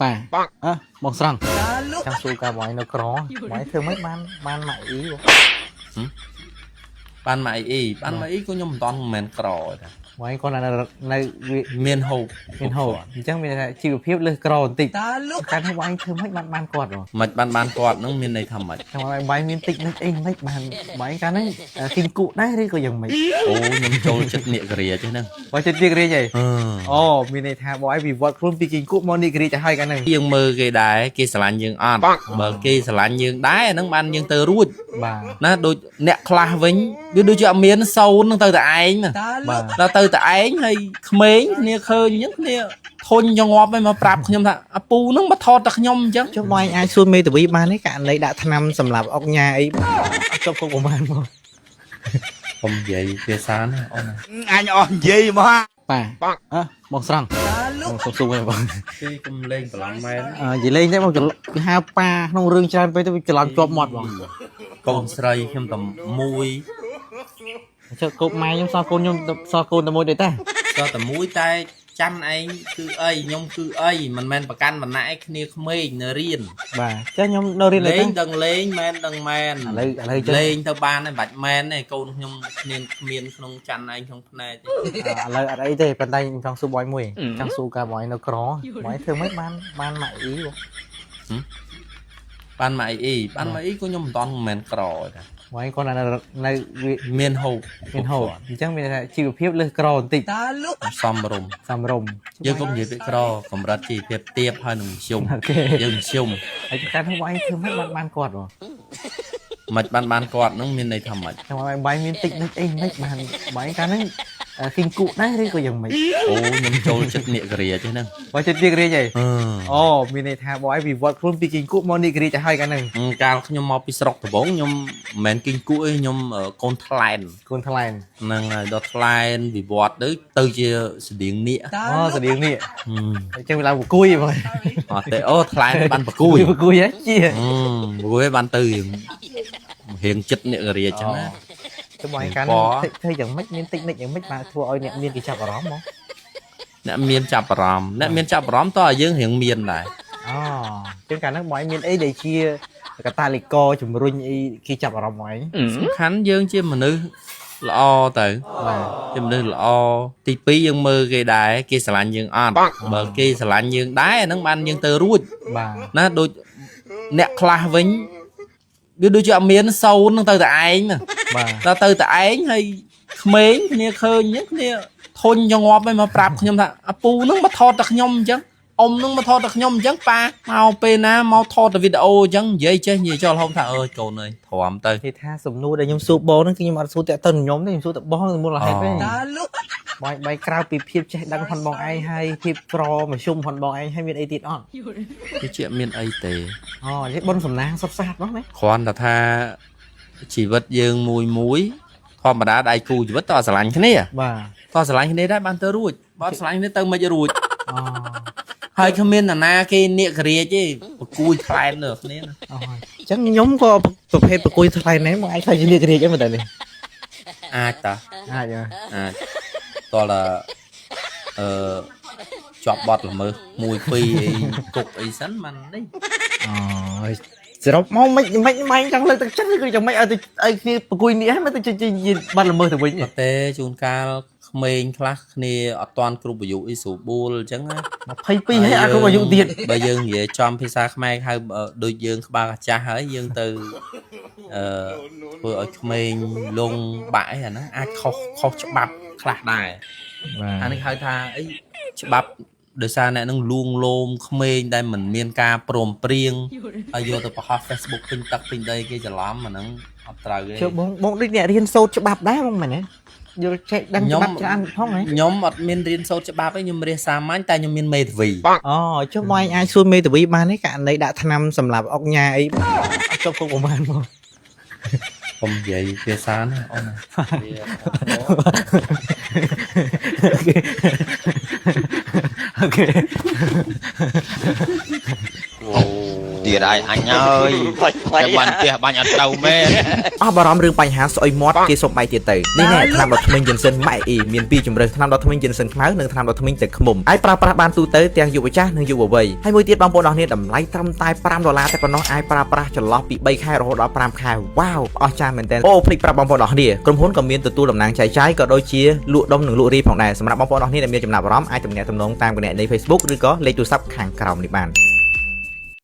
ប៉ាអើបងស្រង់ចង់សួរកាបងឯងនៅក្របងឯងធ្វើម៉េចបានបានម៉ាក់អ៊ីបង បានម៉ាក់អ៊ីបានម៉ាក់អ៊ីក៏ខ្ញុំមិនតន់មិនមែនក្រដែរ បងឯងគាត់នៅនៅវា មានហូប មានហូបអញ្ចឹងមានន័យថាជីវភាពលើសក្របន្តិចតែថាបងឯងធ្វើម៉េចបានបានគាត់បង មិនបានបានគាត់នឹងមានន័យថាម៉េច ចាំបងឯងបងឯងមានតិចនិចអីមិនបានបងឯងកាលហ្នឹងគីងគក់ដែរឬក៏យ៉ាងម៉េច អូខ្ញុំចូលចិត្តនាគរាជហ្នឹង បងចិត្តទៀតរាជអី អឺ អូមានន័យថាបងឯងវិវត្តខ្លួនពីគីងគក់មកនេះរាជទៅហើយកាលហ្នឹង យើងមើលគេដែរគេស្រឡាញ់យើងអត់បើគេស្រឡាញ់យើងដែរហ្នឹងបានយើងទៅរួច បាទ ណាដូចអ្នកខ្លះវិញវាដូចជាអត់មានសូនហ្នឹងទៅតែឯងណា បាទ ដល់ទៅតែឯងហើយក្មេងគ្នាឃើញអញ្ចឹងគ្នាធុញចងាប់ហើយមកប្រាប់ខ្ញុំថាអាពូហ្នឹងមកថតតែខ្ញុំអញ្ចឹង ចុះបងឯងអាចសួរមេធាវីបានទេករណីដាក់ថ្នាំសម្រាប់អុកញ៉ាអីចុះគុកប្រហែលមក កុំនិយាយភាសាណាអូនណា អញអស់និយាយមក ប៉ាអើបងស្រង់បងសុំសួរវិញបង គេកុំលេងប្រឡំមែន អើនិយាយលេងទេបងច្រឡំគេហៅប៉ាក្នុងរឿងច្រើនពេកទៅវាច្រឡំជាប់មាត់បង កូនស្រីខ្ញុំតែមួយ ចុះកូនម៉ែខ្ញុំសល់កូនខ្ញុំសល់កូនតែមួយទេតា ក៏តែមួយតែច័ន្ទឯងគឺអីខ្ញុំគឺអីមិនមែនប្រកាន់បណ្ណាឯគ្នាក្មេងនៅរៀន បាទចាខ្ញុំនៅរៀន លេ ទេ ងដឹងលេងមែនដឹងមែន ឥឡូវឥឡូវចឹង លេងទៅបានហើយមិនបាច់មែនទេកូនខ្ញុំគ្នាគ្មានក្នុងច័ន្ទឯងក្នុងភ្នែកទេ ឥឡូវអត់អីទេប៉ុន្តែខ្ញុំចង់សួរបយមួយចង់សួរការបយនៅក្របងឯងធ្វើម៉េចបានបានម៉ាក់អ៊ីបង បានម៉ាក់អ៊ីបានម៉ាក់អ៊ីក៏ខ្ញុំមិនតន់មិនមែនក្រដែរ បងឯងគាត់នៅនៅវា មានហូប មានហូបអញ្ចឹងមានន័យថាជីវភាពលើសក្របន្តិច សំរុំ សំរុំ យើងកុំនិយាយពាក្យក្រកម្រិតជីវភាពទាបហើយនឹងមធ្យម អូខេ យើងមធ្យម ហើយកាលហ្នឹងបងឯងធ្វើម៉េចបានបានគាត់បង មិនបានបានគាត់នឹងមានន័យថាម៉េច ចាំបងឯងបងឯងមានតិចនិចអីមិនបានបងឯងកាលហ្នឹងគីងគក់ដែរឬក៏យ៉ាងម៉េច អូខ្ញុំចូលចិត្តនាគរាជហ្នឹង បងចិត្តទៀតរាជអី អឺ អូមានន័យថាបងឯងវិវត្តខ្លួនពីគីងគក់មកនេះរាជទៅហើយកាលហ្នឹង កាលខ្ញុំមកពីស្រុកដំបងខ្ញុំមិនមែនគីងគក់ទេខ្ញុំកូនថ្លែន កូនថ្លែន ហ្នឹងហើយដល់ថ្លែនវិវត្តទៅទៅជាស្តៀងនាគ អូស្តៀងនេះ ហឹម អញ្ចឹងវាឡើងប្រគួយបង អត់ទេអូថ្លែនបានប្រគួយ ប្រគួយហ៎ជា ហឹមប្រគួយបានទៅរៀងរៀងចិត្តនាគរាជចឹងណា ទៅបងឯងកាលហ្នឹងធ្វើយ៉ាងម៉េចមានតិចនិចយ៉ាងម៉េចបានធ្វើឲ្យអ្នកមានគេចាប់អារម្មណ៍ហ្មង អ្នកមានចាប់អារម្មណ៍អ្នកមានចាប់អារម្មណ៍តើឲ្យយើងរៀងមានដែរ អូជាងកាលហ្នឹងបងឯងមានអីដែលជាកតាលិកជំរុញអីគេចាប់អារម្មណ៍បងឯង សំខាន់យើងជាមនុស្សល្អទៅ បាទ ជាមនុស្សល្អទី2យើងមើលគេដែរគេស្រឡាញ់យើងអត់បើគេស្រឡាញ់យើងដែរហ្នឹងបានយើងទៅរួច បាទ ណាដូចអ្នកខ្លះវិញវាដូចជាអត់មានសូនហ្នឹងទៅតែឯងណា បាទ ដល់ទៅតែឯងហើយក្មេងគ្នាឃើញអញ្ចឹងគ្នាធុញចងាប់ហើយមកប្រាប់ខ្ញុំថាអាពូហ្នឹងមកថតតែខ្ញុំអញ្ចឹងអ៊ំហ្នឹងមកថតតែខ្ញុំអញ្ចឹងប៉ាមកពេលណាមកថតតែវីដេអូអញ្ចឹងនិយាយចេះនិយាយចោលហូមថាអើយកូនអើយទ្រាំទៅ គេថាសំណួរដែលខ្ញុំសួរបងហ្នឹងគឺខ្ញុំអត់សួរតាក់ទងនឹងខ្ញុំទេខ្ញុំសួរតែបងមូលហេតុទេបងបែរក្រៅពីភាពចេះដឹងផងបងឯងហើយភាពក្រមធ្យមផងបងឯងហើយមានអីទៀតអត់ វាជាមានអីទេ អូនេះបុណ្យសំណាងសុទ្ធសាធហ្មងណា គ្រាន់តែថាជីវិតយើងមួយមួយធម្មតាដៃគូជីវិតតើស្រឡាញ់គ្នា បាទ តើស្រឡាញ់គ្នាដែរបានទៅរួចបើអត់ស្រឡាញ់គ្នាទៅមិនរួច អូ ហើយគ្មាននរណាគេនាគរាជទេប្រគួយថ្លែនលើគ្នាណា អូអញ្ចឹងខ្ញុំក៏ប្រភេទប្រគួយថ្លៃណែបងឯងខ្លាចជានាគរាជអីមែនតើនេះ អាចតា អាចហ៎ អាចតើឡាអឺជាប់បត់ល្មើសមួយពីរអីគុកអីសិនមិននេះ អូសរុបមកមិនមិនមិនចង់លើកទឹកចិត្តឬក៏ចង់មិនឲ្យទៅឲ្យគ្នាប្រគួយនេះហើយមិនទៅជាបាត់ល្មើសទៅវិញ អត់ទេជួនកាលក្មេងខ្លះគ្នាអត់តាន់គ្រប់អាយុអីស្រួលបួលអញ្ចឹងណា 22ហើយអត់គ្រប់អាយុទៀត បើយើងនិយាយចំភាសាខ្មែរហៅដូចយើងក្បាលកាចាស់ហើយយើងទៅអឺធ្វើឲ្យក្មេងលងបាក់អីអាហ្នឹងអាចខុសខុសច្បាប់ខ្លះដែរ បាទ អានេះហៅថាអីច្បាប់ដោយសារអ្នកហ្នឹងលួងលោមក្មេងដែលមិនមានការព្រមព្រៀងហើយយកទៅបង្ហោះ Facebook ពេញទឹកពេញដីគេច្រឡំអាហ្នឹងអត់ត្រូវទេ ជឿបងបងដូចអ្នករៀនសូត្រច្បាប់ដែរបងមែនទេយល់ចេះដឹង ខ្ញុំ ច្បាប់ច្រើនផងហ៎ ខ្ញុំអត់មានរៀនសូត្រច្បាប់ទេខ្ញុំរៀនសាមញ្ញតែខ្ញុំមានមេធាវី អូចុះបងឯងអាចសួរមេធាវីបានទេករណីដាក់ថ្នាំសម្រាប់អុកញ៉ាអីចុះគុកប្រហែលមក កុំនិយាយភាសាណាអូនណា អូខេ អូ ទៀតហើយអញហើយតែបានផ្ទះបាញ់អត់ត្រូវមែន អស់បារម្ភរឿងបញ្ហាស្អុយមាត់គេសុំបាយទៀតទៅនេះណែថ្នាំដុសធ្មេញ Jensen ម៉ែអ៊ីមានពីរជម្រើសថ្នាំដុសធ្មេញ Jensen ខ្មៅនិងថ្នាំដុសធ្មេញទឹកឃ្មុំអាចប្រើប្រាស់បានទូទៅទាំងយុវចាស់និងយុវវ័យហើយមួយទៀតបងប្អូនអរគ្នាតម្លៃត្រឹមតែ5ដុល្លារតែប៉ុណ្ណោះអាចប្រើប្រាស់ចន្លោះពី3ខែរហូតដល់5ខែវ៉ាវអស្ចារ្យមែនទែនអូភ្លេចប្រាប់បងប្អូនអរគ្នាក្រុមហ៊ុនក៏មានទទួលតំណាងចែកចាយក៏ដូចជាលក់ដុំនិងលក់រាយផងដែរសម្រាប់បងប្អូនអរគ្នាដែលមានចំណាប់អារម្មណ៍អាចទំនាក់ទំនងតាមគណនី Facebook ឬក៏លេខទូរស័ព្ទខាងក្រោមនេះបាន។